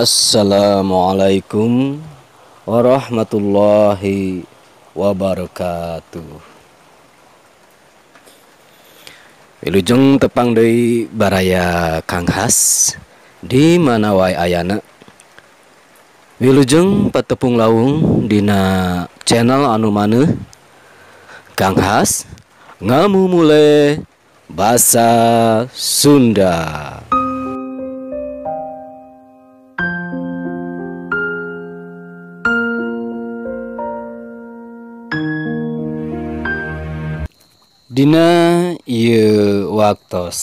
Assalamualaikum warahmatullahi wabarakatuh. Wilujeng tepang deui baraya Kang Has di mana wae ayana. Wilujeng patepung lawung dina channel anu maneuh Kang Has ngamumule basa Sunda. Dina ieu waktos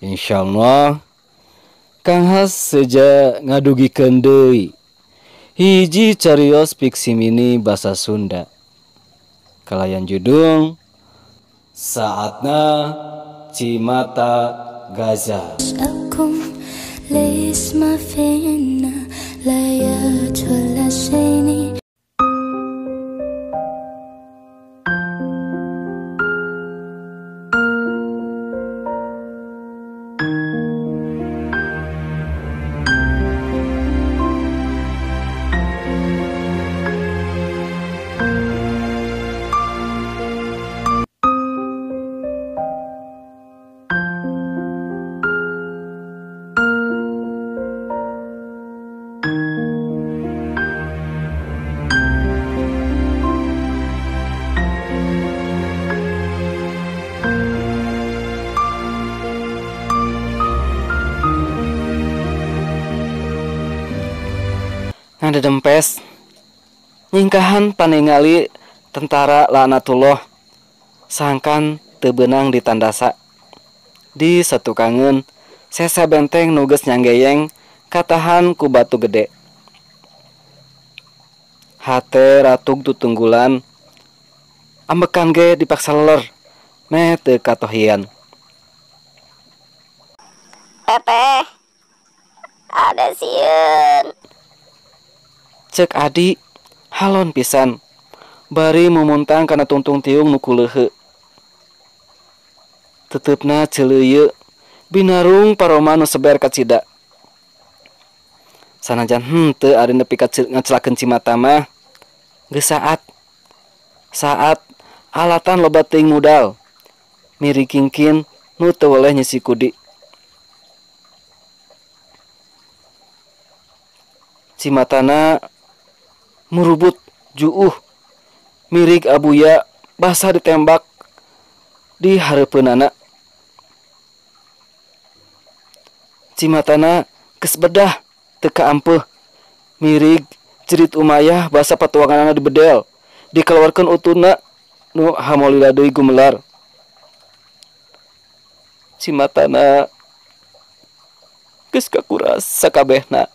insyaallah Kang Has seja ngadugikeun deui hiji carios fiksi mini basa Sunda kalayan judul Saatna Cimata Gajah. Ngadedempes nyingkahan paningali tentara laknatullah sangkan teu beunang ditandasa di satukangeun sesa benteng nu geus nyanggeyeng katahan ku batu gede. Hate ratug tutunggulan ambekan ge dipaksa leler meh teu katohian. Teteh ada sieun. Cek adi halon pisan bari mumuntang kana tungtung tiung nu kuleuheu. Teteupna celeuyeu binarung paroma nu seber kacida. Sanajan henteu ari nepi ka ngacelakeun cimata mah geus saat alatan loba teuing mudal miri kingkin nu teu weleh nyisi kudi. Cimatana murubut juuh mirig abuya basah ditembak di hareupeunana. Cimatana geus bedah teu kaampeuh mirig cerit umayah basah patuanganana dibedel dikeluarkeun utuna nu hamolila deui gumelar. Cimatana geus kakuras sakabehna.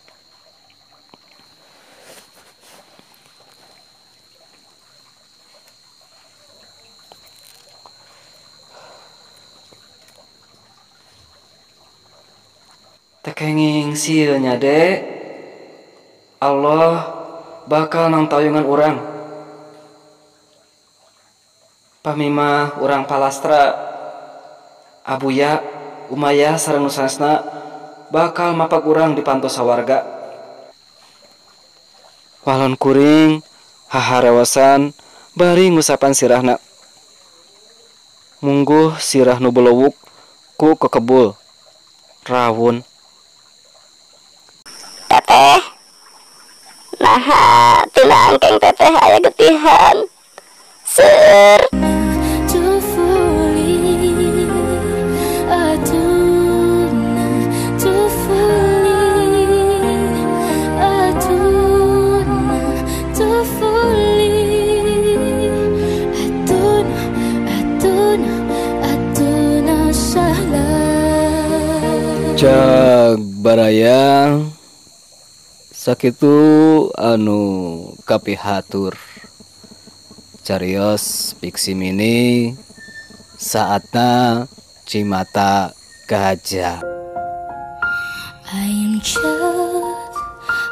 Tekenging sieun nya de, Allah bakal nangtayungan urang. Pamimah urang palastra Abuya Umayyah sareng nu sanesna bakal mapak urang di panto sawarga. Walon kuring haharewasan bari ngusapan sirahna. Mungguh sirah nu belowuk ku kekebul rawun. Teteh, naha tina angkeng teteh aya getihan. Seur. Cag baraya sakitu anu kapihatur carios fiksi mini Saatna Cimata Gajah. I am child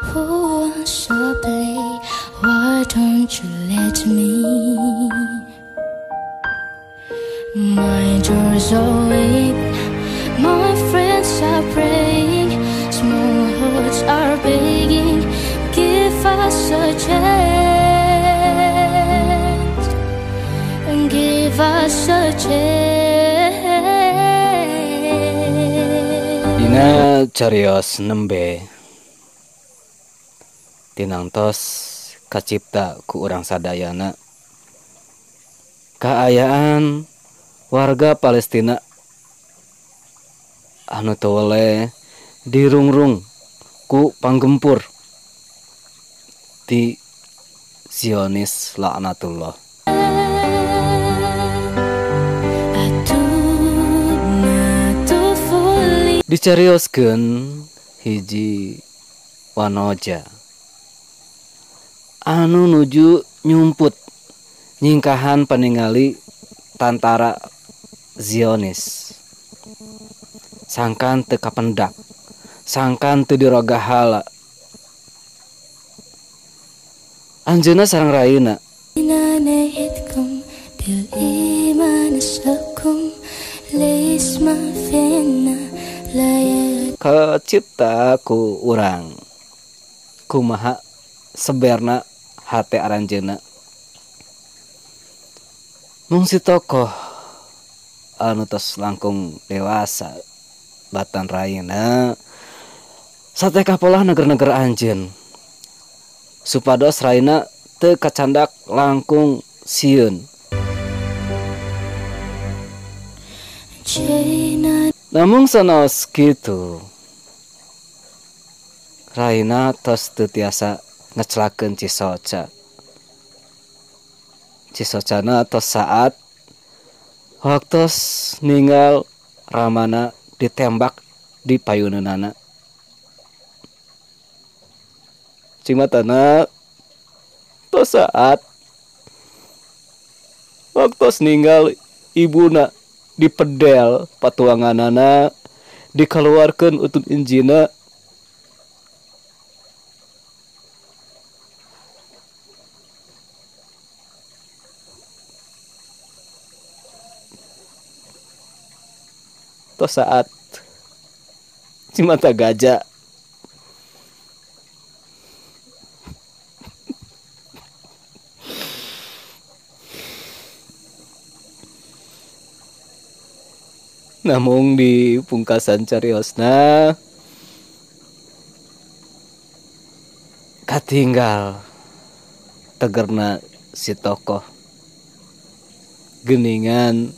who wants to play. Why don't you let me? My door's open, my friends are praying. Small hearts us a chance. Give us a chance. Dina carios nembe tinangtos kacipta ku urang sadayana kaayaan warga Palestina anu teu weleh dirungrung ku panggempur ti Zionis laknatullah. Dicarioskeun hiji wanoja anu nuju nyumput nyingkahan paningali tantara Zionis sangkan teu kapendak, sangkan teu dirogahala. Anjeunna sareng raina kacipta ku urang kumaha seberna hate aranjeunna. Mung si tokoh anu tos langkung dewasa batan raina satekah polah neger-neger anjeun supados raina teu kacandak langkung sieun. Namung sanaos kitu raina tos teu tiasa ngecelakeun cisoca. Cisocana tos saat waktos ninggal ramana ditembak di payuneunana. Cimatana tos saat waktos ninggal ibuna dipedel patuanganana, dikeluarkan utun injina. Tos saat cimata gajah. Namung di pungkasan cariosna katinggal tegerna si tokoh geningan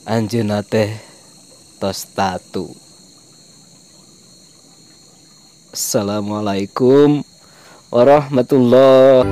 anjeunna teh tos tatu. Assalamualaikum warahmatullahi.